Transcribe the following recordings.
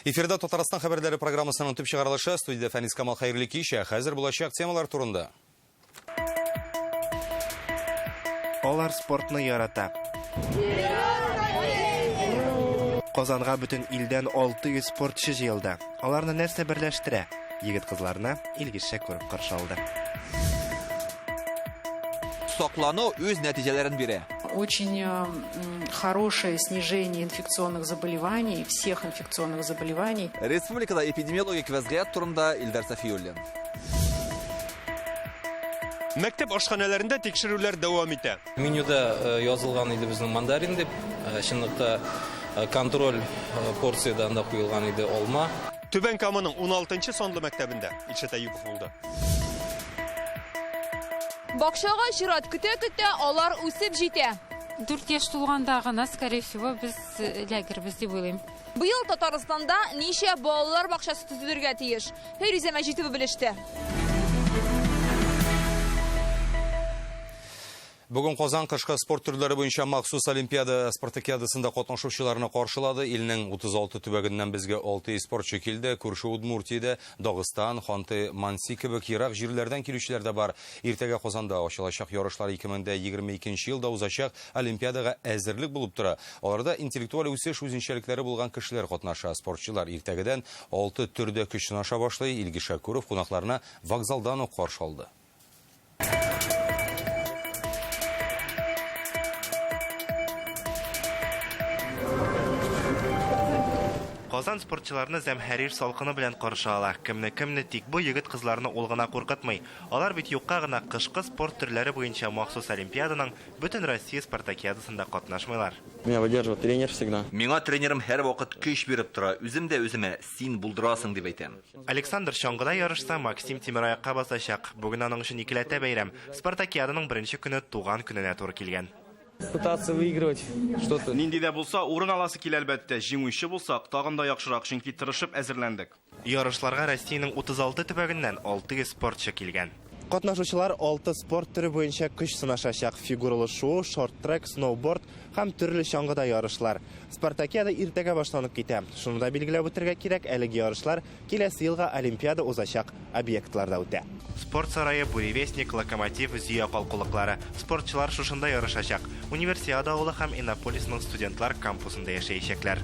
Эфирда Татарстан хәбәрләре программасының төп чыгарылышы. Студиядә Фәнис Камал, хәерле кич. Ә хәзер булачак темалар турында. Алар спортны ярата. Казанга бөтен илдән 600 спортчы җыелды. Аларны нәрсә берләштерә? Егет-кызларны Илгиз Шәкүров каршы алды. Саклану үз нәтиҗәләрен бирә. Очень хорошее снижение инфекционных заболеваний, всех инфекционных заболеваний. Республикада эпидемиологик вәзгыять турында Илдар Сафиуллин. Мәктәп ашханәләрендә тикшерүләр дәвам итә. Менюда язылган иде безнең мандарин дип. Чынлыкта контроль порциядә анда куелган иде алма. Түбән Каманың 16 санлы мәктәбендә Илшат Әюпов булды. Бакчага чират көтә-көтә алар үсеп җитә. 4 яшь тулганда гына, скорее всего, без эләгербез дип уйлыйм. Быел Татарстанда ничә балалар бакчасы төзелергә тиеш? Фәйрүзә Мәҗитова белеште. Бүген Казан кышкы спорт төрләре буенча махсус Олимпиада спартакиадасында катнашучыларны каршылады. Илнең 36 төбәгеннән безгә 6 спортчы килде. Күрше Удмуртиядә, Дагыстан, Ханты-Манси кебек ерак җирләрдән килүчеләр дә бар. Иртәгә Казанда ачылачак ярышлар 2022 елда узачак Олимпиадага әзерлек булып тора. Аларда интеллектуаль үсеш үзенчәлекләре булган кешеләр катнаша. Спортчылар иртәгедән 6 төрдә көч сынаша башлый. Илгиз Шәкүров кунакларны вокзалдан ук каршы алды. Казан спортчыларны зәмһәрир салкыны белән каршы ала. Кемне-кемне, тик бу егет-кызларны ул гына куркытмый. Алар бит юкка гына кышкы спорт төрләре буенча махсус Олимпиаданың Бөтенроссия спартакиадасында катнашмыйлар. Меня выдерживает тренер всегда. Миңа тренерым һәрвакыт көч биреп тора. Үзем дә үземә, Син булдырасың, дип әйтәм. Александр чаңгыда ярышса, Максим тимераякка басачак. Бүген аның өчен икеләтә бәйрәм. Спартакиаданың беренче көне туган көненә туры килгән. Пытаться выигрывать что-то. Нинди дә булса урын аласы килә, әлбәттә. Җиңүче булсак, тагын да яхшырак, чөнки тырышып әзерләндек. Ярышларга Россиянең 36 төбәгеннән 600 спортчы килгән. Катнашучылар алты спорт төре буенча көч сынашачак, фигуралы шуу, шорт-трек, сноуборд һәм төрле чаңгыда ярышлар. Спартакиада иртәгә башланып китә. Шуны да билгеләп үтәргә кирәк, әлеге ярышлар киләсе елга Олимпиада узачак объектларда үтә. Спорт сарае, Буревестник, Локомотив, Зөя калкулыклары. Спортчылар шушында ярышачак. Универсиада авылы һәм Иннополисның студентлар кампусында яшәячәкләр.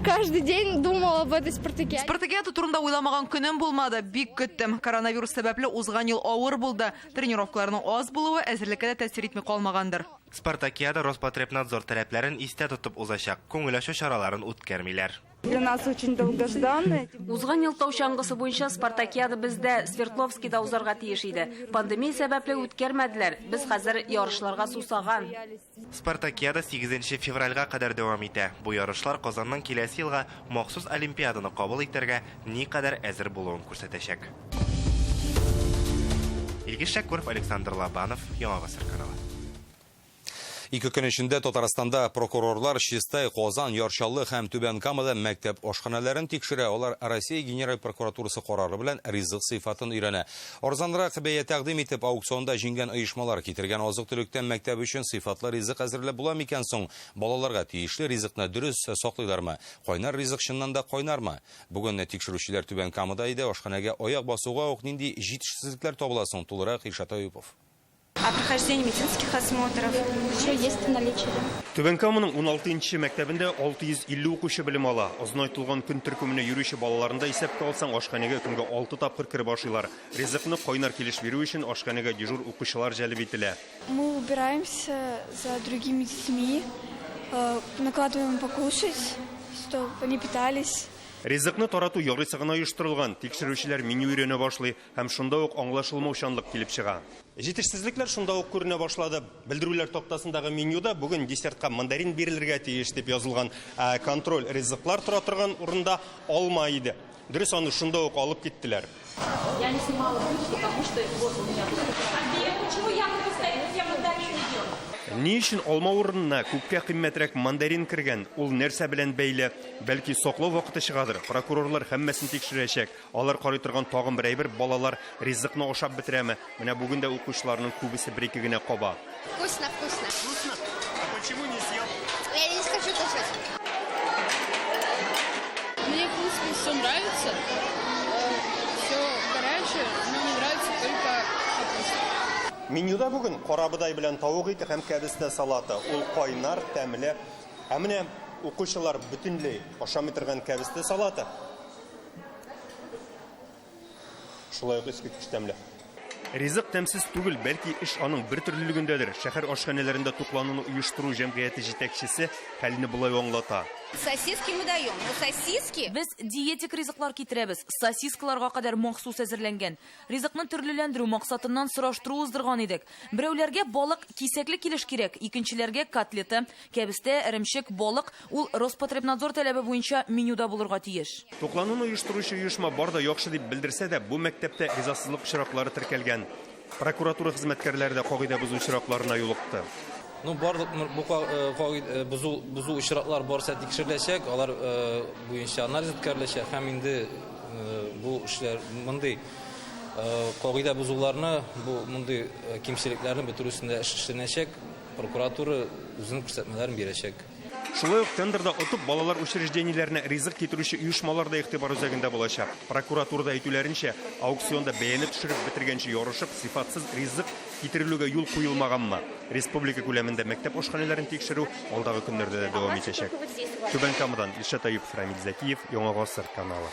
Каждый день думала об этой спартакиаде. Спартакиада турында уйламаган көнем булмады. Бик көттем. Коронавирус сәбәпле узган ел авыр булды. Тренировкаларның аз булуы әзерлеккә дә тәэсир итми калмагандыр. Спартакиада Роспотребнадзор таләпләрен истә тотып узачак. Күңел ачу чараларын үткәрмиләр. Для нас очень долгожданный. Узган ел тау чаңгысы буенча спартакиада бездә, Свердловскида узарга тиеш иде. Пандемия сәбәпле үткәрмәделәр. Без хәзер ярышларга сусаган. Спартакиада сигезенче февральгә кадәр дәвам итә. Бу ярышлар Казанның киләсе елга махсус Олимпиаданы кабул итәргә никадәр әзер булуын күрсәтәчәк. Илгиз Шәкүров, Александр Лобанов, Яңа Гасыр каналы. Ике көн эчендә Татарстанда прокурорлар Чистай, Казан, Яр Чаллы һәм Түбән Камада мәктәп ашханәләрен тикшерә. Алар Россия Генераль прокуратурасы карары белән ризык сыйфатын өйрәнә. Арзанрак бәя тәкъдим итеп, аукционда җиңгән оешмалар китергән азык-төлектән мәктәп өчен сыйфатлы ризык әзерләп була микән соң? Балаларга тиешле ризыкны дөрес саклыйлармы? Кайнар ризык чыннан да кайнармы? Бүген тикшерүчеләр Түбән Камада иде. Ашханәгә аяк басуга ук нинди җитешсезлекләр табыла соң? Тулырак Илшат Әюпов. О прохождении медицинских осмотров. Все есть в наличии. Түбән Каманың 16 нчы мәктәбендә 650 укучы белем ала. Озынайтылган көн төркеменә йөрүче балаларны да исәпкә алсаң, ашханәгә көнгә алты тапкыр кереп ашыйлар. Ризыкны кайнар килеш бирү өчен ашханәгә дежур укучылар җәлеп ителә. Мы убираемся за другими детьми, накладываем покушать, чтобы они питались. Ризыкны тарату ярыйсы гына оештырылган. Тикшерүчеләр меню өйрәнә башлый һәм шунда ук аңлашылмаучанлык килеп чыга. Җитешсезлекләр шунда ук күренә башлады. Белдерүләр тактасындагы менюда бүген десертка мандарин бирелергә тиеш дип язылган. Ә контроль ризыклар тора торган урында алма иде. Дөрес, аны шунда ук алып киттеләр. Я не снимала ключ, потому что вот у меня тут. Почему яблоко стоит, где мандарин идет? Ни өчен алма урынына күпкә кыйммәтрәк мандарин кергән? Ул нәрсә белән бәйле? Бәлки саклау вакыты чыгадыр? Прокурорлар һәммәсен тикшерәчәк. Алар карый торган тагын бер әйбер, балалар ризыкны ашап бетерәме? Менә бүген дә укучыларның күбесе бер-ике генә каба. Вкусно, вкусно. Вкусно? А почему не съел? Я не хочу кушать. Мне, в принципе, все Менюда бүген карабодай белән тавык ите һәм кәбестә салаты. Ул кайнар, тәмле. Ә менә укучылар бөтенләй ашамый торган кәбестә салаты шулай ук искиткеч тәмле. Ризык тәмсез түгел, бәлки эш аның бер төрлелегендәдер. Шәһәр ашханәләрендә туклануны оештыру җәмгыяте җитәкчесе хәлне болай аңлата. Сосиски мы даем, но сосиски... Без диетик ризыклар китерәбез, сосискаларга кадәр махсус әзерләнгән. Ризыкны төрлеләндерү максатыннан сораштыру уздырган идек. Берәүләргә балык кисәкле килеш кирәк, икенчеләргә котлеты, кәбестә, эремчек, балык, ул Роспотребнадзор таләбе буенча менюда булырга тиеш. Туклануны оештыручы оешма бар да яхшы дип белдерсә дә, бу мәктәптә ризасызлык очраклары теркәлгән. Прокуратура хезмәткәрләре дә кагыйдә бозу очракларына юлыкты. Ну, барлык бу кагыйдә бозу, бозу очраклар барса тикшереләчәк, алар буенча анализ үткәреләчәк һәм инде бу эшләр мондый кагыйдә бозуларны, бу мондый кимчелекләрне бетерү өстендә эш эшләнәчәк, прокуратура үзенең күрсәтмәләрен бирәчәк. Шулай ук тендерда отып балалар учреждениеләренә ризык китерүче оешмалар да игътибар үзәгендә булачак. Прокуратурада әйтүләренчә, аукционда бәяне төшереп бетергәнче ярышып, сыйфатсыз ризык китерелүгә юл куелмаганмы? Республика күләмендә мәктәп ашханәләрен тикшерү алдагы көннәрдә дә дәвам итәчәк. Түбән Камадан Илшат Әюпов, Рамил Зәкиев, Яңа Гасыр каналы.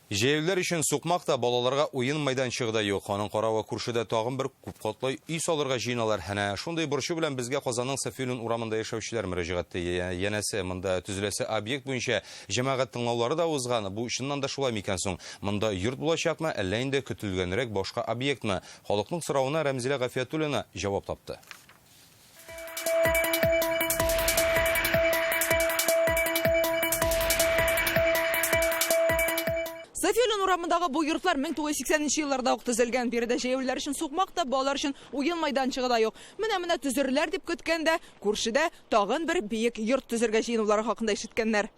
Җәяүлеләр өчен сукмак та, балаларга уен мәйданчыгы да юк. Аның каравы күршедә тагын бер күпкатлы өй салырга җыеналар. Әнә шундый борчу белән безгә Казанның Сафиуллин урамында яшәүчеләр мөрәҗәгать итте. Янәсе, монда төзеләсе объект буенча җәмәгать тыңлаулары да узган. Бу чыннан да шулай микән соң? Монда йорт булачакмы, әллә инде көтелгәнрәк башка объектмы? Халыкның соравына Рәмзилә Гафиятуллина җавап тапты. Сафиуллин урамындагы бу йортлар 1980 елларда ук төзелгән. Биредә җәяүлеләр өчен сукмак та, балалар өчен уен майданчыгы да юк. Менә-менә төзерләр дип көткәндә, күршедә тагын бер биек йорт төзергә җыенулары хакында ишеткәннәр.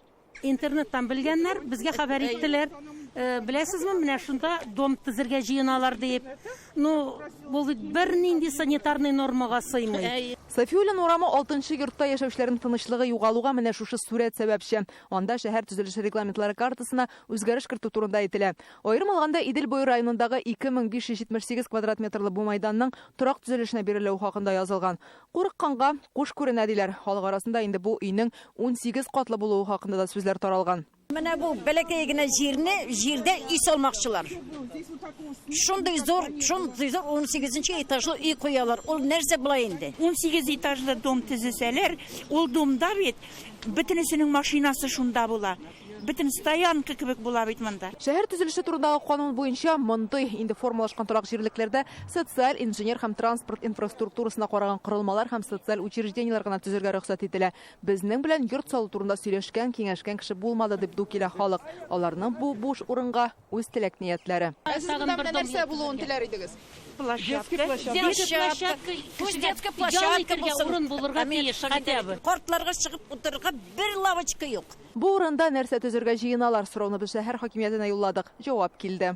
Интернеттан белгәннәр, безгә хәбәр иттеләр. Э, беләсезме, менә шунда дом төзергә җыеналар дип. Ну, бу бит бернинди санитарный нормага сыймый. Сафиуллин урамы 6 йортта яшәүчеләрнең тынычлыгы югалуга менә шушы сурәт сәбәпче. Анда шәһәр төзелеше регламентлары картасына үзгәреш кертү турында әйтелә. Аерым алганда, Идел буе районындагы 2578 квадрат метрлы бу майданның торак төзелешенә бирелүе хакында язылган. Курыкканга куш күренә диләр. Халык арасында инде бу өйнең 18 катлы булуы хакында да сүзләр таралган. Менә бу бәләкәй генә җирне, җирдә өй салмакчылар. Шундый зур, шундый зур 18 этажлы өй куялар. Ул нәрсә була инде? 18 этажлы дом төзесәләр, ул домда бит бөтенесенең машинасы шунда була. Бөтен стоянка кебек була бит монда. Шәһәр төзелеше турындагы канун буенча мондый инде формалашкан торак җирлекләрдә социаль, инженер һәм транспорт инфраструктурасына караган корылмалар һәм социаль учреждениеләр гына төзергә рөхсәт ителә. Безнең белән йорт салу турында сөйләшкән, киңәшкән кеше булмады, дип ду килә халык. Аларның бу буш урынга үз теләк-ниятләре. Ә сез монда менә нәрсә булуын теләр идегез? Площадка. Площадка. Пусть детская площадка булсын. Урын булырга тиеш, хотя бы. Картларга чыгып утырырга бер лавочка юк. Бу урында нәрсә төзергә җыеналар? Сорауны без шәһәр хакимиятенә юлладык. Җавап килде.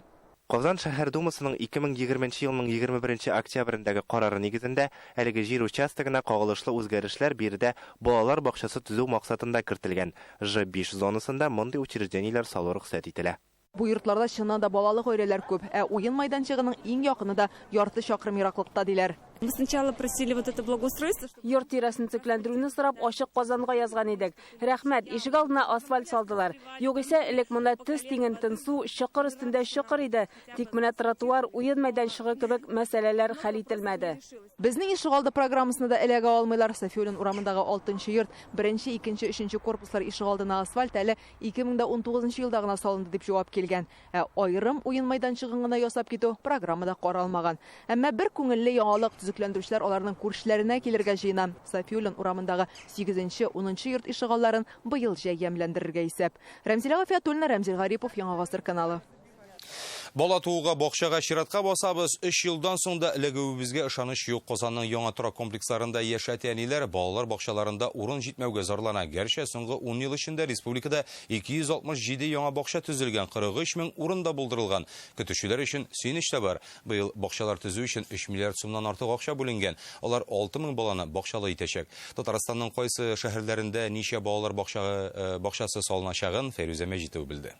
Казан шәһәр думасының 2020 елның 21 октябрендәге карары нигезендә әлеге җир участогына кагылышлы үзгәрешләр биредә балалар бакчасы төзү максатында кертелгән. Ж5 зонасында мондый учреждениеләр салу рөхсәт ителә. Бу йортларда чыннан да балалы гаиләләр күп, ә уен майданчыгының иң якыны да ярты чакрым ераклыкта диләр. Мы сначала просили вот это благоустройство. Йорт тирәсен төзекләндерүне сорап ачык Казанга язган идек. Рәхмәт, ишек алдына асфальт салдылар. Югыйсә элек монда төз тиңентен су, чокыр өстендә чокыр иде. Тик менә тротуар, уен мәйданчыгы кебек мәсьәләләр хәл ителмәде. Безнең ишегалды программасына да эләгә алмыйлар. Сафиуллин урамындагы 6 йорт, 1-нче, 2-нче, 3-нче корпуслар ишегалдына асфальт әле 2019 елда гына салынды дип җавап килгән. Ә аерым уен майданчыгын гына ясап китү программада каралмаган. Әмма бер күңелле яңалык төзекләндерүчеләр аларның күршеләренә килергә җыена. Сафиуллин урамындагы 8-нче, 10-нчы йорт ишегалларын быел җәй ямьләндерергә исәп. Рәмзилә Гафиятуллина, Рәмзил Гарипов, Яңа Гасыр каналы. Бала тууга бакчага чиратка басабыз. 3 елдан соң да эләгүебезгә ышаныч юк. Казанның яңа торак комплексларында яшь әти-әниләр балалар бакчаларында урын җитмәүгә зарлана. Гәрчә соңгы 10 ел эчендә республикада 267 яңа бакча төзелгән, 43 мең урын да булдырылган. Көтүчеләр өчен сөенеч тә бар. Быел бакчалар төзү өчен 3 миллиард сумнан артык акча бүленгән. Алар 6 мең баланы бакчалы итәчәк. Татарстанның кайсы шәһәрләрендә ничә балалар бакчасы салыначагын Фәйрүзә Мәҗитова белде.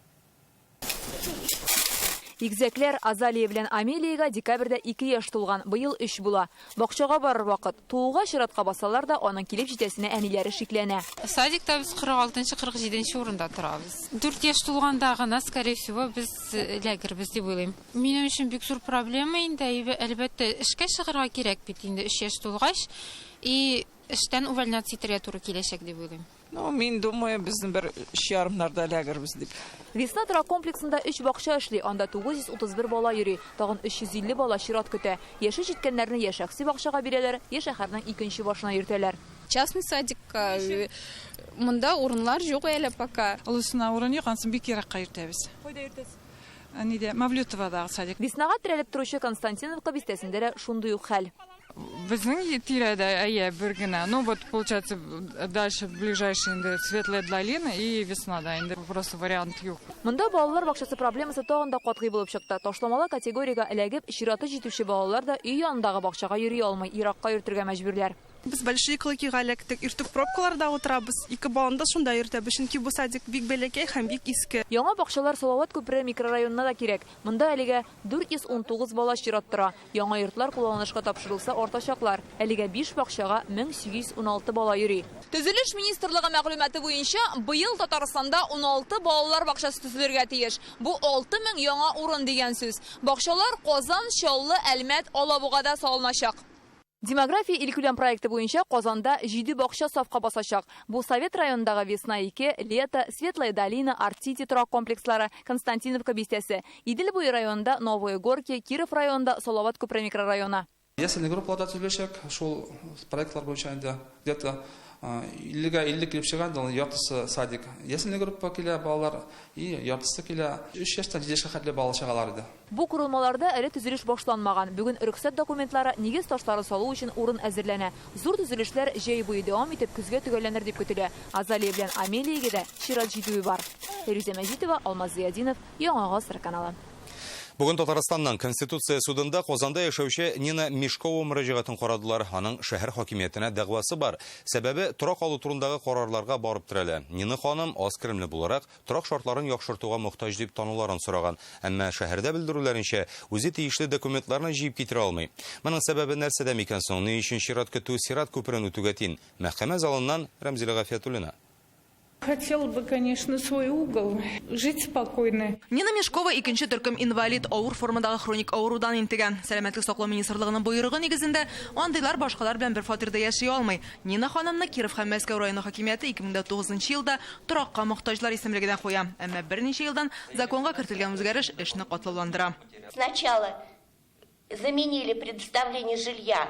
Игезәкләр Азалия белән Амелиягә декабрьдә 2 яшь тулган, быел 3 була. Бакчага барыр вакыт. Тууга чиратка басалар да, аның килеп җитәсенә әниләре шикләнә. Садикта без 46-47 урында торабыз. 4 яшь тулганда гына, скорее всего, без эләгербез дип уйлыйм. Минем өчен бик зур проблема инде, әлбәттә, эшкә чыгарга кирәк бит инде 3 яшь тулгач, и эштән увольняться итәргә туры киләчәк дип уйлыйм. Ну, мин думаю, безнең бер 3,5-нарда эләгербез дип. Весна торак комплексында 3 бакча эшли, анда 931 бала йөри, тагын 350 бала чират көтә. Яше җиткәннәрне я шәхси бакчага бирәләр, я шәһәрнең икенче башына йөртәләр. Частный садикка монда урыннар юк әле пока. Олысына урын юк, ансын бик еракка йөртәбез. Кайда йөртәсез? Нидә, Мавлютовадагы садик. Веснага терәлеп торучы Константиновка бистәсендә дә шундый ук хәл. Безнең тирәдә әйе бер генә. Ну вот получается дальше ближайший инде Светлая долина и Весна да инде просто вариант юк. Монда балалар бакчасы проблемасы тагын да катгый булып чыкты. Ташламалы категориягә эләгеп, чираты җитүче балалар да өй янындагы бакчага йөри алмый, еракка йөртергә мәҗбүрләр. Без Большие Клыкига эләктек, иртүк пробкаларда утырабыз. Ике баланы да шунда йөртәбез, чөнки бу садик бик бәләкәй һәм бик иске. Яңа бакчалар Салават күпере микрорайонына да кирәк. Монда әлегә 419 бала чират тора. Яңа йортлар кулланылышка тапшырылса артачаклар. Әлегә 5 бакчага 1816 бала йөри. Төзелеш министрлыгы мәгълүматы буенча, быел Татарстанда 16 балалар бакчасы төзелергә тиеш. Бу 6000 яңа урын дигән сүз. Бакчалар Казан, Чаллы, Әлмәт, Алабугада салыначак. Демография илкүләм проекты буенча Казанда 7 бакча сафка басачак. Бу Совет районындагы Весна 2, Лето, Светлая долина, Арт-Сити торак комплекслары, Константиновка бистәсе, Идел буе районында Новые Горки, Киров районында Салават күпере микрорайоны. Ясельный группаларда төзеләчәк, шул проектлар буенча инде где-то 50-гә 50 килеп чыга, инде яртысы садик. Ясельный группа килә балалар, и яртысы килә 3 яшьтән 7 яшькә хәтле бала чагалар иде. Бу корылмаларда әле төзелеш башланмаган. Бүген рөхсәт документлары, нигез ташлары салу өчен урын әзерләнә. Зур төзелешләр җәй буе дәвам итеп, көзгә төгәлләнер дип көтелә. Азалия белән Амелиягә дә чират җитүе бар. Фәрүзә Мәҗитова, Алмаз Зиядинов, Яңа Гасыр каналы. Бүген Татарстанның Конституция судында Казанда яшәүче Нина Мешкова мөрәҗәгатен карадылар. Аның шәһәр хакимиятенә дәгъвасы бар. Сәбәбе торак алу турындагы карарларга барып терәлә. Нина ханым аз керемле буларак торак шартларын яхшыртуга мохтаҗ дип тануларын сораган. Әмма шәһәрдә белдерүләренчә, үзе тиешле документларны җыеп китерә алмый. Моның сәбәбе нәрсәдә микән соң? Ни өчен чират көтү сират күперен үтүгә тиң? Мәхкәмә залыннан Рәмзилә Гафиятуллина. Хотела бы, конечно, свой угол, жить спокойно. Нина Мешкова икенче төркем инвалид, авыр формадагы хроник авырудан интегә. Сәламәтлек саклау министрлыгының боерыгы нигезендә андыйлар башкалар белән бер фатирда яши алмый. Нина ханымны Киров һәм Мәскәү районы хакимияте 2009 елда торакка мохтаҗлар исемлегенә куя. Әмма берничә елдан законга кертелгән үзгәреш эшне катлауландыра. Сначала заменили предоставление жилья.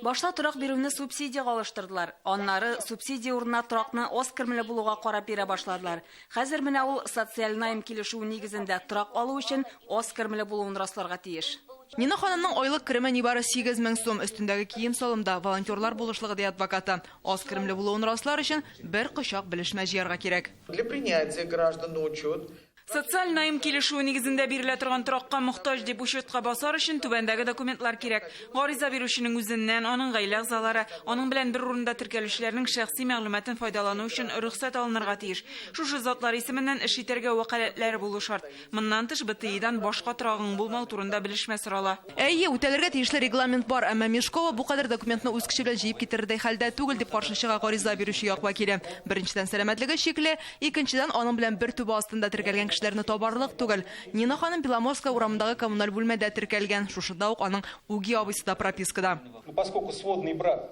Башта торак бирүне субсидиягә алыштырдылар. Аннары субсидия урынына торакны аз керемле булуга карап бирә башладылар. Хәзер менә ул социаль найм килешүе нигезендә торак алу өчен аз керемле булуын расларга тиеш. Нина ханымның айлык кереме нибары 8000 сум, өстендәге кием салымда волонтерлар булышлыгы ди адвокаты. Аз керемле булуын раслар өчен бер кочак белешмә җыярга кирәк. Для принятия граждан на учет. Социаль найм килешүе нигезендә бирелә торган торакка мохтаҗ дип учетка басар өчен түбәндәге документлар кирәк. Гариза бирүченең үзеннән, аның гаилә әгъзалары, аның белән бер урында теркәлүчеләрнең шәхси мәгълүматын файдалану өчен рөхсәт алынырга тиеш. Шушы затлар исеменнән эш итәргә вәкаләтләре булу шарт. Моннан тыш БТИдан башка торагың булмау турында белешмә сорала. Әйе, үтәлергә тиешле регламент бар, әмма Мешкова бу кадәр документны үз көче белән җыеп китерердәй хәлдә түгел дип каршы чыга гариза бирүче як вәкиле. Беренчедән, сәламәтлеге шикле, икенчедән, аның белән бер түбә астында теркәлгән кешеләрне табарлык түгел. Нина ханым Беломорская урамындагы коммуналь бүлмәдә теркәлгән. Шушында ук аның үги абыйсы да пропискада. Поскольку сводный брат.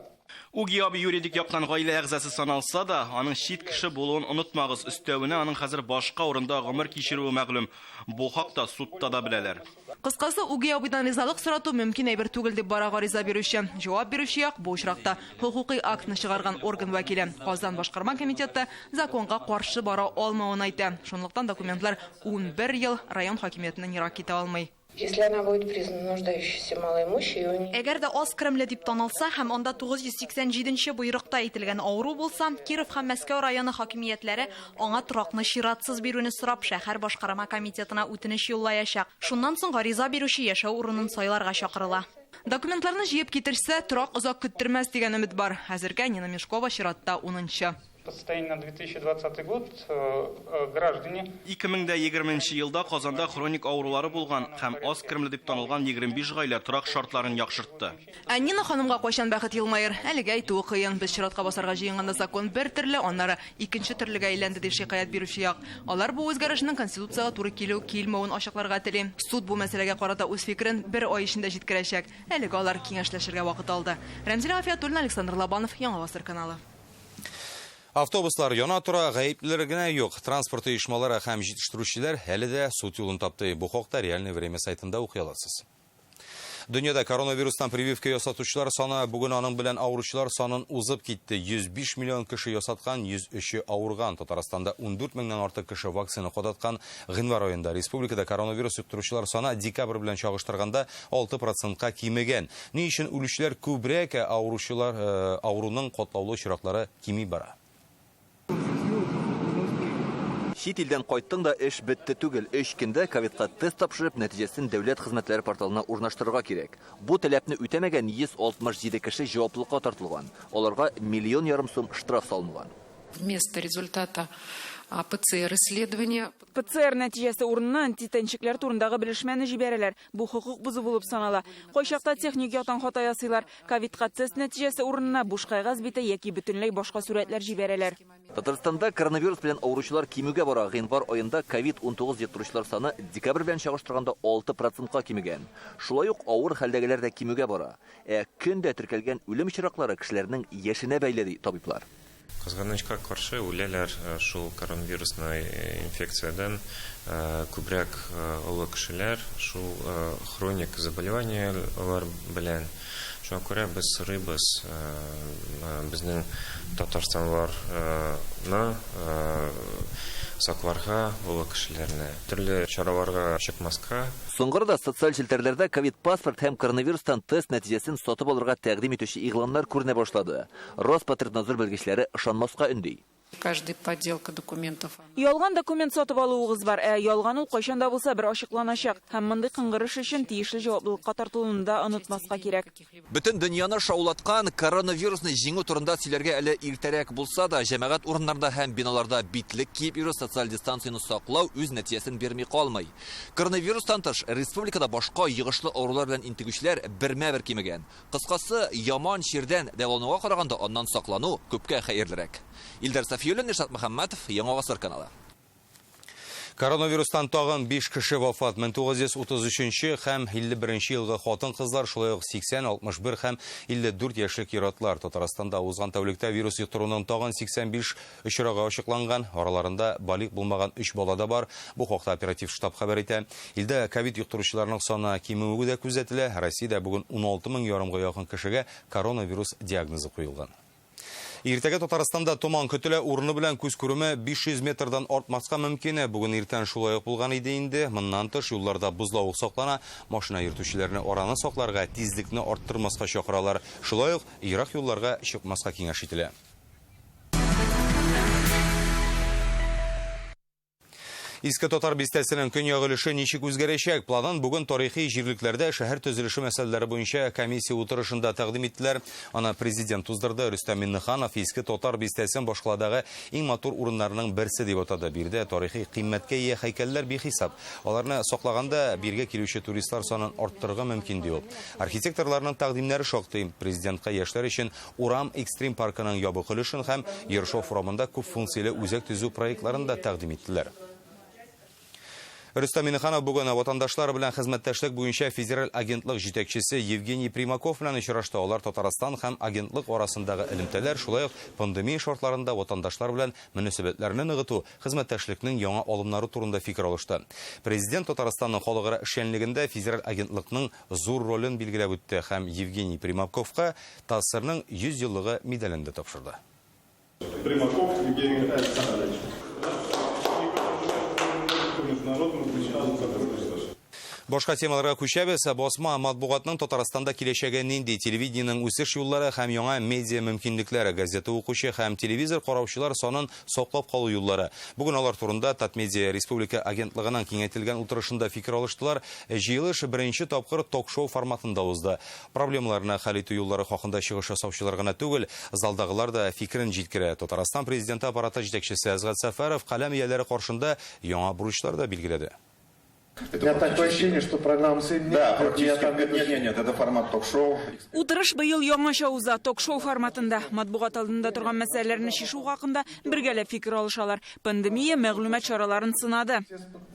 Үги абый юридик яктан гаилә әгъзасы саналса да, аның чит кеше булуын онытмагыз. Өстәвенә аның хәзер башка урында гомер кичерүе мәгълүм. Бу хакта судта да беләләр. Кыскасы, үги абыйдан ризалык сорату мөмкин әйбер түгел дип бара гариза бирүче. Җавап бирүче як бу очракта хокукый актны чыгарган орган вәкиле. Казан башкарма комитеты законга каршы бара алмавын әйтә. Шунлыктан документлар 11 ел район хакимиятеннән ерак китә алмый. Если она будет признана нуждающейся малоимущей, у нее Әгәр дә аз керемле дип танылса һәм анда 987 буйрыкта әйтелгән авыру булса, Киров һәм Мәскәү районы хакимиятләре аңа торакны чиратсыз бирүне сорап шәһәр башкарма комитетына үтенеч юллаячак. Шуннан соң гариза бирүче яшәү урынын сайларга чакырыла. Документларны җыеп китерсә, торак озак көттермәс дигән өмет бар. Хәзергә Нина Мешкова чиратта 10-нчы. По состоянию на 2020 год граждане 2020 нче елда Казанда хроник авырулары булган һәм аз керемле дип танылган 25 гаилә торак шартларын яхшыртты. Ә Нина ханымга кайчан бәхет елмаер? Әлегә әйтүе кыен. Без чиратка басарга җыенганда закон бер төрле, аннары икенче төрлегә әйләнде, ди шикаять бирүче як. Алар бу үзгәрешнең Конституциягә туры килү-килмәвен ачыкларга тели. Суд бу мәсьәләгә карата үз фикерен бер ай эчендә җиткерәчәк. Әлегә алар киңәшләшергә вакыт алды. Рәмзилә Гафиятуллина, Александр Лобанов, Яңа гасыр каналы. Автобуслар яна тора, гаеплеләр генә юк. Транспорт оешмалары һәм җитештерүчеләр әле дә суд юлын тапты. Бу хакта Реальное время сайтында укый аласыз. Дөньяда коронавирустан прививка ясатучылар саны бүген аның белән авыручылар санын узып китте. 105 миллион кеше ясаткан, 103-е авырган. Татарстанда 14 меңнән артык кеше вакцина кадаткан. Гыйнвар аенда республикада коронавирус йоктыручылар саны декабрь белән чагыштырганда 6 процентка кимегән. Ни өчен үлүчеләр күбрәк, ә авыручылар, авыруның катлаулы очраклары кими бара? Чит илдән кайттың да эш бетте түгел. Өч көндә ковидка тест тапшырып, нәтиҗәсен дәүләт хезмәтләре порталына урнаштырырга кирәк. Бу таләпне үтәмәгән 167 кеше җаваплылыкка тартылган. Аларга миллион ярым сум штраф салынган. Вместо результата ПЦР исследования. ПЦР нәтиҗәсе урынына антитәнчекләр турындагы белешмәне җибәрәләр. Бу хокук бозу булып санала. Кайчакта техник яктан хата ясыйлар. Ковидка тест нәтиҗәсе урынына буш кәгазь бите яки бөтенләй башка сурәтләр җибәрәләр. Татарстанда коронавирус белән авыручылар кимүгә бара. Гыйнвар аенда ковид-унтугыз йоктыручылар саны декабрь белән чагыштырганда алты процентка кимегән. Шулай ук авыр хәлдәгеләр дә кимүгә бара. Ә көн дә теркәлгән үлем очраклары кешеләрнең яшенә бәйле, ди табиблар. Кызганычка каршы, үләләр шул коронавирусный инфекциядән күбрәк олы кешеләр, шул хроник заболеваниеләр белән. Шуңа күрә без сорыйбыз безнең татарстанларны сакларга, олы кешеләрне, төрле чараларга чыкмаска. Соңгы арада социаль челтәрләрдә ковид-паспорт һәм коронавирустан тест нәтиҗәсен сатып алырга тәкъдим итүче игъланнар күренә башлады. Роспотребнадзор белгечләре ышанмаска өнди. Каждый подделка документов. Ялган документ сатып алуыгыз бар, ә ялган ул кайчан да булса бер ачыкланачак. Һәм мондый кыңгырыш өчен тиешле җаваплылыкка тартылуны да онытмаска кирәк. Бөтен дөньяны шаулаткан коронавирусны җиңү турында сөйләргә әле иртәрәк булса да, җәмәгать урыннарында һәм биналарда битлек киеп йөрү, социаль дистанцияне саклау үз нәтиҗәсен бирми калмый. Коронавирустан тыш, республикада башка йогышлы авырулар белән интегүчеләр бермә-бер кимегән. Кыскасы, яман чирдән дәвалануга караганда аннан саклану күпкә хәерлерәк. Илдар Сафиуллин, Илшат Мөхәммәтов, Яңа Гасыр каналы. Коронавирустан тагын 5 кеше вафат. Мең тугыз йөз утыз өченче һәм илле беренче елгы хатын-кызлар, шулай ук сиксән, алтмыш бер һәм илле дүрт яшьлек ир-атлар. Татарстанда узган тәүлектә вирус йоктыруның тагын 85 очрагы ачыкланган. Араларында балигъ булмаган 3 бала да бар. Бу хакта оператив штаб хәбәр итә. Илдә ковид йоктыручыларның саны кимүе дә күзәтелә. Россиядә бүген уналты мең ярымга якын кешегә коронавирус диагнозы куелган. Иртәгә Татарстанда томан көтелә, урыны белән күз күреме 500 метрдан артмаска мөмкин. Бүген иртән шулай ук булган иде инде. Моннан тыш юлларда бозлавык саклана. Машина йөртүчеләрне араны сакларга, тизлекне арттырмаска чакыралар. Шулай ук ерак юлларга чыкмаска киңәш ителә. Иске Татар бистәсенең көньяк өлеше ничек үзгәрәчәк? Планын бүген тарихи җирлекләрдә шәһәр төзелеше мәсьәләләре буенча комиссия утырышында тәкъдим иттеләр. Аны президент уздырды. Рөстәм Миңнеханов Иске Татар бистәсен башкаладагы иң матур урыннарның берсе дип атады. Биредә тарихи кыйммәткә ия һәйкәлләр бихисап. Аларны саклаганда биргә килүче туристлар санын арттырырга мөмкин ди ул. Архитекторларның тәкъдимнәре шактый. Президентка яшьләр өчен Урам экстрим паркының ябык өлешен һәм Ершов урамында күп функцияле үзәк төзү проектларын да тәкъдим иттеләр. Рөстәм Миңнеханов бүген ватандашлар белән хезмәттәшлек буенча федераль агентлык җитәкчесе Евгений Примаков белән очрашты. Алар Татарстан һәм агентлык арасындагы элемтәләр, шулай ук пандемия шартларында ватандашлар белән мөнәсәбәтләрне ныгыту, хезмәттәшлекнең яңа алымнары турында фикер алышты. Президент Татарстанның халыкара эшчәнлегендә федераль агентлыкның зур ролен билгеләп үтте һәм Евгений Примаковка ТАССРның 100 еллыгы медален дә тапшырды. Примаков Евгений Александрович. Башка темаларга күчәбез. Басма матбугатның Татарстанда киләчәге нинди? Телевидениенең үсеш юллары һәм яңа медиа мөмкинлекләре, газета укучы һәм телевизор караучылар санын саклап калу юллары. Бүген алар турында Татмедиа республика агентлыгының киңәйтелгән утырышында фикер алыштылар. Җыелыш беренче тапкыр ток-шоу форматында узды. Проблемаларны хәл итү юллары хакында чыгыш ясаучылар гына түгел, залдагылар да фикерен җиткерә. Татарстан Президенты аппараты җитәкчесе Әсгать Сәфәров каләм ияләре каршында яңа бурычлар да билгеләде. У меня такое ощущение, что программа «Семь дней». Да, практически. Нет, нет, нет, это формат ток-шоу. Утырыш быел яңача уза, ток-шоу форматында. Матбугат алдында торган мәсьәләләрне чишү хакында бергәләп фикер алышалар. Пандемия мәгълүмат чараларын сынады.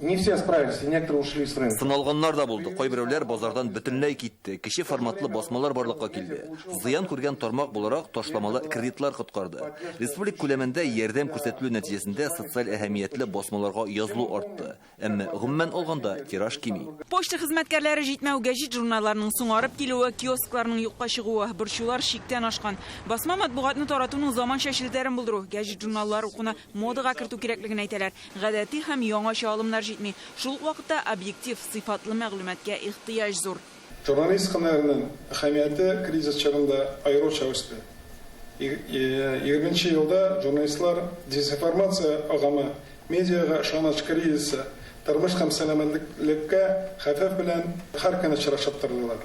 Не все справились, и некоторые ушли с рынка. Сыналганнар да булды. Кайберәүләр базардан бөтенләй китте. Кече форматлы басмалар барлыкка килде. Зыян күргән тармак буларак ташламалы кредитлар коткарды. Республика күләмендә ярдәм күрсәтелү нәтиҗәсендә социаль әһәмиятле басмаларга язылу артты. Әмма гомумән алганда тираж кими. Почта хезмәткәрләре җитмәү, гәҗит-журналларның соңарып килүе, киоскларның юкка чыгуы, борчулар чиктән ашкан. Басма матбугатны таратуның заманча челтәрен булдыру, гәҗит-журналлар укуны модага кертү кирәклеген әйтәләр. Гадәти һәм яңача алымнар җитми. Шул ук вакытта объектив, сыйфатлы мәгълүматка ихтыяҗ зур. Журналист һөнәренең әһәмияте кризис чорында аеруча үсте. Егерменче елда журналистлар дезинформация агымы, медиага ышаныч кризисы, тормыш һәм сәламәтлеккә хәвеф белән һәр көн очрашып тордылар.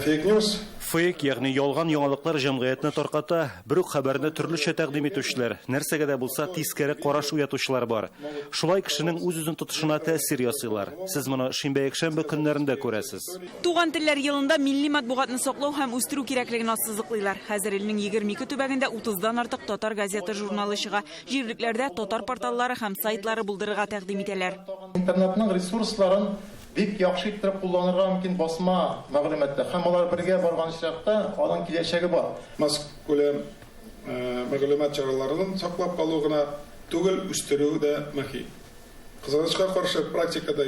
Фейк-ньюс. Фейк, ягъни ялган яңалыклар җәмгыятьне тарката, бер үк хәбәрне төрлечә тәкъдим итүчеләр, нәрсәгә дә булса тискәре караш уятучылар бар. Шулай кешенең үз-үзен тотышына тәэсир ясыйлар. Сез моны шимбә-якшәмбе көннәрендә күрәсез. Туган телләр елында милли матбугатны саклау һәм үстерү кирәклеген ассызыклыйлар. Хәзер илнең 22 төбәгендә утыздан артык татар газета-журналы чыга. Җирлекләрдә татар порталлары һәм сайтлары булдырырга тәкъдим итәләр. Интернетның ресурсларын бик яхшы иттереп кулланырга мөмкин басма мәгълүматта һәм алар бергә барган очракта аның киләчәге бар. Массакүләм мәгълүмат чараларын саклап калу гына түгел, үстерү дә мөһим. Кызганычка каршы, практикада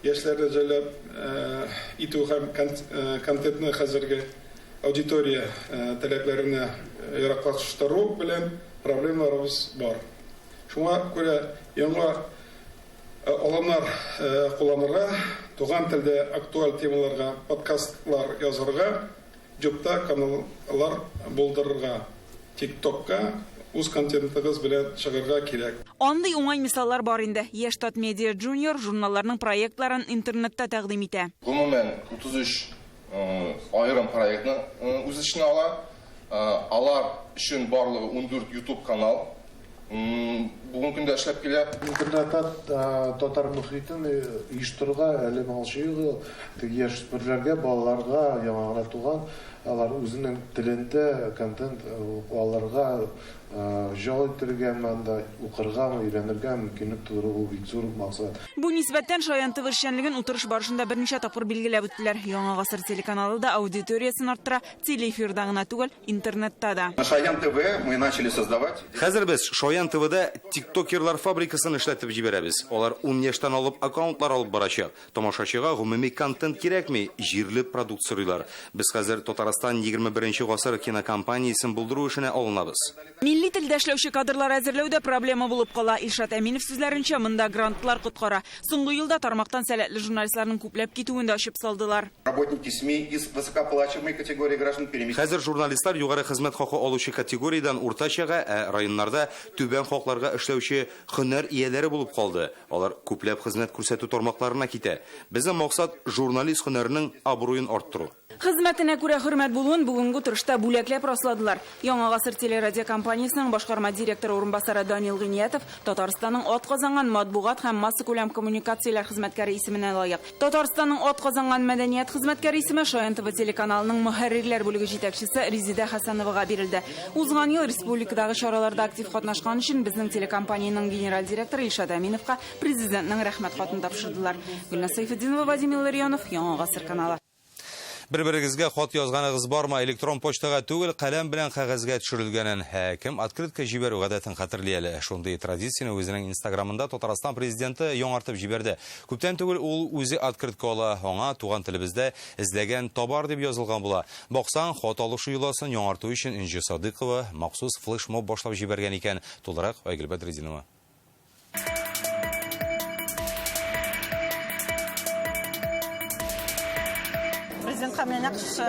яшьләрне җәлеп итү һәм контентны хәзерге аудитория таләпләренә яраклаштыру белән проблемаларыбыз бар. Шуңа күрә яңа алымнар кулланырга, туган телдә актуаль темаларга подкастлар язарга, ютубта каналлар булдырырга, тиктокка үз контентыгыз белән чыгарга кирәк. Андый уңай мисаллар бар инде. Яшь Татмедиа Junior журналларның проектларын интернетта тәкъдим итә. Гомумән, 33 аерым проектны үз эченә ала. Алар өчен барлыгы 14 YouTube канал бүгенге көндә эшләп килә. Интернетта татар мөхитен оештырырга әле моңарчы юк. Теге яшүсмерләргә, балаларга, яңа гына туган, алар үзенең телендә контент алырга, җал итәргәме анда, укыргамы, өйрәнергә мөмкинлек тудыру ул бик зур максат. Бу нисбәттән Шаян ТВ эшчәнлеген утырыш барышында берничә тапкыр билгеләп үттеләр. Яңа гасыр телеканалы да аудиториясен арттыра, телеэфирда гына түгел, интернетта да. На Шаян ТВ мы начали создавать. Хәзер без Шаян ТВда тиктокерлар фабрикасын эшләтеп җибәрәбез. Алар 10 яшьтән алып аккаунтлар алып барачак. Тамашачыга гомуми контент кирәкми, җирле продукт сорыйлар. Без хәзер Татарстан 21 гасыр кинокомпаниясен булдыру эшенә алынабыз. Милли телдә эшләүче кадрлар әзерләү дә проблема булып кала. Илшат Әминов сүзләренчә, монда грантлар коткара. Соңгы елда тармактан сәләтле журналистларның күпләп китүен дә ачып салдылар. Работники СМИ из высокооплачиваемой категории граждан переместились. Хәзер журналистлар югары хезмәт хакы алучы категориядән уртачага, ә районнарда түбән хакларга эшләүче һөнәр ияләре булып калды. Алар күпләп хезмәт күрсәтү тармакларына китә. Безнең максат журналист һөнәренең абруен арттыру. Хезмәтенә күрә хөрмәт булуын бүгенге утырышта бүләкләп расладылар. Яңа гасыр телерадиокомпаниясенең башкарма директоры урынбасары Данил Гыйниятов Татарстанның атказанган матбугат һәм массакүләм коммуникацияләр хезмәткәре исеменә лаек. Татарстанның атказанган мәдәният хезмәткәре исеме Шаян ТВ телеканалының мөхәррирләр бүлеге җитәкчесе Резеда Хәсәновага бирелде. Узган ел республикадагы чараларда актив катнашкан өчен безнең телекомпаниянең генераль директоры Илшат Әминовка президентның рәхмәт хатын тапшырдылар. Гөлназ Сәйфетдинова, Вадим Илларионов, Яңа гасыр каналы. Бер-берегезгә хат язганыгыз бармы? Электрон почтага түгел, каләм белән кәгазьгә төшерелгәнен. Кем открытка җибәрү гадәтен хәтерли әле. Шундый традицияне үзенең Инстаграмында Татарстан президенты яңартып җибәрде. Күптән түгел ул үзе открытка ала. Аңа туган телебездә эзләгән табар дип язылган була. Баксаң, хат алышу йоласын яңарту өчен Энҗе Садыйкова махсус флешмоб башлап җибәргән икән. Тулырак Айгөл Бәдретдинова. Президентка менә нәкъ шушы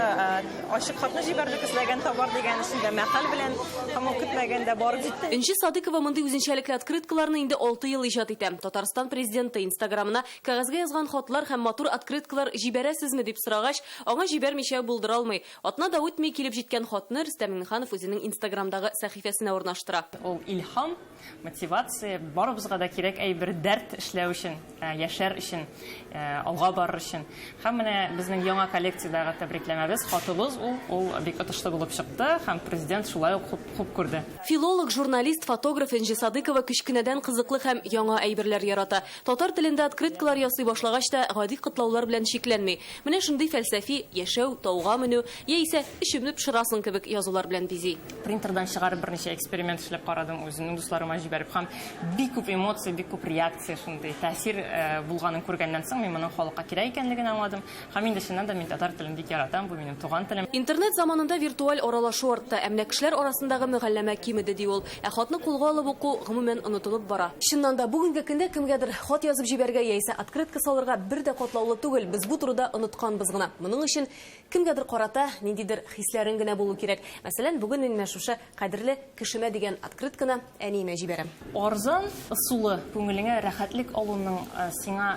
ачык хатны җибәрдек, эзләгән табар дигән эшендә мәкаль белән һәм ул көтмәгәндә барып җитте. Энҗе Садыкова мондый үзенчәлекле открыткаларны инде 6 ел иҗат итә. Татарстан президенты Инстаграмына кәгазьгә язган хатлар һәм матур открыткалар җибәрәсезме дип сорагач, аңа җибәрмичә булдыра алмый. Атна да үтми килеп җиткән хатны Рөстәм Миңнеханов үзенең Инстаграмдагы сәхифәсенә урнаштыра. Ул илһам, мотивация, барыбызга да кирәк әйбер, дәрт эшләү өчен, яшәр өчен, алга барыр өчен. Һәм менә безнең яңа коллекциядәге тәбрикләмәбез, хатыбыз ул, ул бик отышлы булып чыкты һәм президент шулай ук хуп, хуп күрде. Филолог, журналист, фотограф Энҗе Садыкова кечкенәдән кызыклы һәм яңа әйберләр ярата. Татар телендә открыткалар ясый башлагач та, гади котлаулар белән чикләнми. Менә шундый фәлсәфи, яшәү, тауга менү, яисә эчемне пошырасың кебек язулар белән бизи. Принтердан чыгарып берничә эксперимент эшләп карадым, үземнең дусларыма җибәреп һәм бик күп эмоция, бик күп реакция, шундый тәэсир булганын күргәннән соң, мин моның халыкка кирәк икәнлеген аңладым. Һәм инде чыннан да мин татар телен бик яратам, бу минем туган телем. Интернет заманында виртуаль аралашу артты, ә менә кешеләр арасындагы мөгалләмә кимеде, ди ул. Ә хатны кулга алып уку, гомумән, онытылып бара. Чыннан да, бүгенге көндә кемгәдер хат язып җибәрергә яисә открытка салырга бер дә катлаулы түгел, без бу турыда онытканбыз гына. Моның өчен кемгәдер карата ниндидер хисләрең генә булу кирәк. Мәсәлән, бүген мин менә шушы кадерле кешемә дигән открытканы әниемә җибәрәм. Арзан ысулы, күңелеңә рәхәтлек алуның, сиңа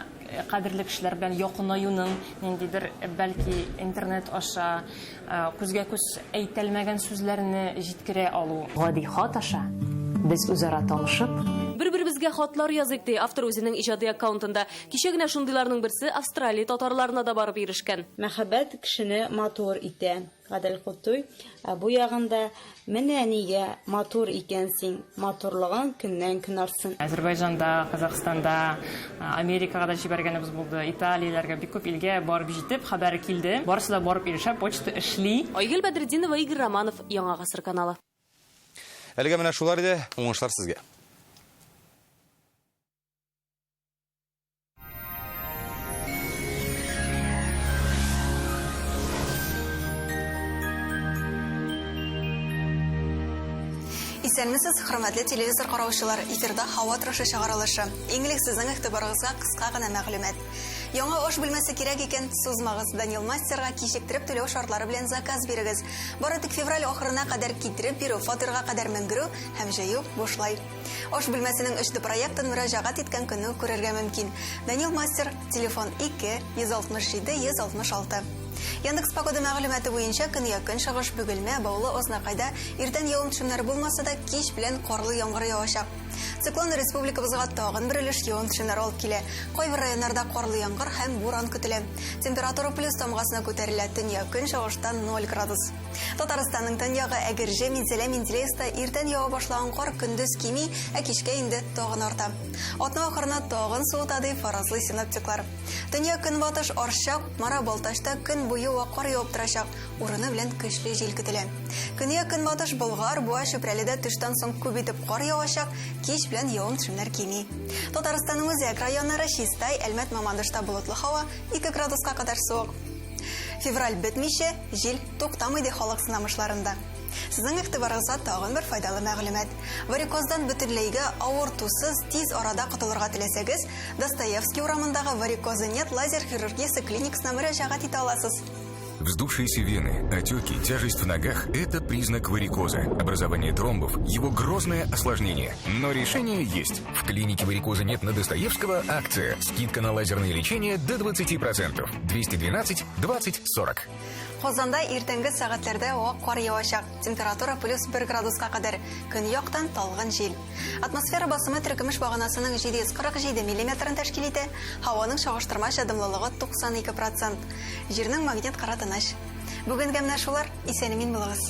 кадерле кешеләр белән якынаюның, ниндидер, бәлки, интернет аша күзгә-күз әйтәлмәгән сүзләрне җиткерә алу. Гади хат аша без үзара танышып. Бер-беребезгә хатлар языйк, ди автор үзенең иҗади аккаунтында. Кичә генә шундыйларның берсе Австралия татарларына да барып ирешкән. Мәхәббәт кешене матур итә. Гадел Кутуй, Ә бу ягында, Менә нигә матур икән син, матурлыгың көннән-көн артсын. Әзербайҗанда, Казахстанда, Америкага да җибәргәнебез булды, Италияләргә, бик күп илгә барып җитеп, хәбәре килде. Барысы да барып ирешә, почта эшли. Айгөл Бәдретдинова, Игорь Романов, Яңа гасыр каналы. Әлегә менә шулар иде. Уңышлар сезгә. Исәнмесез, хөрмәтле телевизор караучылар. Эфирда һава торышы чыгарылышы. Иң элек сезнең игътибарыгызга кыска гына мәгълүмат. Яңа аш бүлмәсе кирәк икән, сузмагыз. Данил Мастерга кичектереп түләү шартлары белән заказ бирегез. Бары тик февраль ахырына кадәр китереп бирү, фатирга кадәр менгерү һәм җыю бушлай. Аш бүлмәсенең 3D проектын мөрәҗәгать иткән көнне үк күрергә мөмкин. Данил Мастер, телефон 2 167 166. Яндекс Погода мәгълүматы буенча көньяк-көнчыгыш Бөгелмә, Баулы, Азнакайда иртән явым-төшемнәр булмаса да, кич белән карлы яңгыр явачак. Циклон республикабызга тагын бер өлеш явым-төшемнәр алып килә. Кайбер районнарда карлы яңгыр һәм буран көтелә. Температура плюс тамгасына күтәрелә, төньяк-көнчыгышта 0 градус. Татарстанның төньягы Әгерҗе, Минзәлә, Менделеевскта иртән ява башлаган кар көндез кими, ә кичкә инде тагын арта. Атна ахырына тагын суыта, дип фаразлый синоптиклар. Төньяк-көнбатыш Арча, Кукмара, Балтачта көн буе вак кар явып торачак, урыны белән көчле җил көтелә. Көньяк-көнбатыш Болгар, Буа, Чүпрәледә төштән соң күп итеп кар явачак, кич белән явым-төшемнәр кими. Татарстанның үзәк районнары Чистай, Әлмәт, Мамадышта болытлы һава, 2 градуска кадәр суык. Февраль бетмичә, җил туктамый, ди халык сынамышларында. Сезнең игътибарыгызга тагын бер файдалы мәгълүмат. Варикоздан бөтенләйгә авыртусыз, тиз арада котылырга теләсәгез, Достоевский урамындагы Варикоза нет лазер хирургиясе клиникасына мөрәҗәгать итә аласыз. Вздувшиеся вены, отеки, тяжесть в ногах – это признак варикоза. Образование тромбов – его грозное осложнение. Но решение есть. В клинике варикоза нет на Достоевского акция. Скидка на лазерное лечение до 20%. 212 20 40. Казанда иртәнге сәгатьләрдә вак кар явачак. Температура плюс 1 градуска кадәр. Көньяктан талгын җил. Атмосфера басымы теркемеш баганасының 747 миллиметрын тәшкил итә. Һаваның чагыштырмача дымлылыгы 92 процент. Җирнең магнит кыры тыныч. Бүгенгә менә шулар. Исән-имин булыгыз.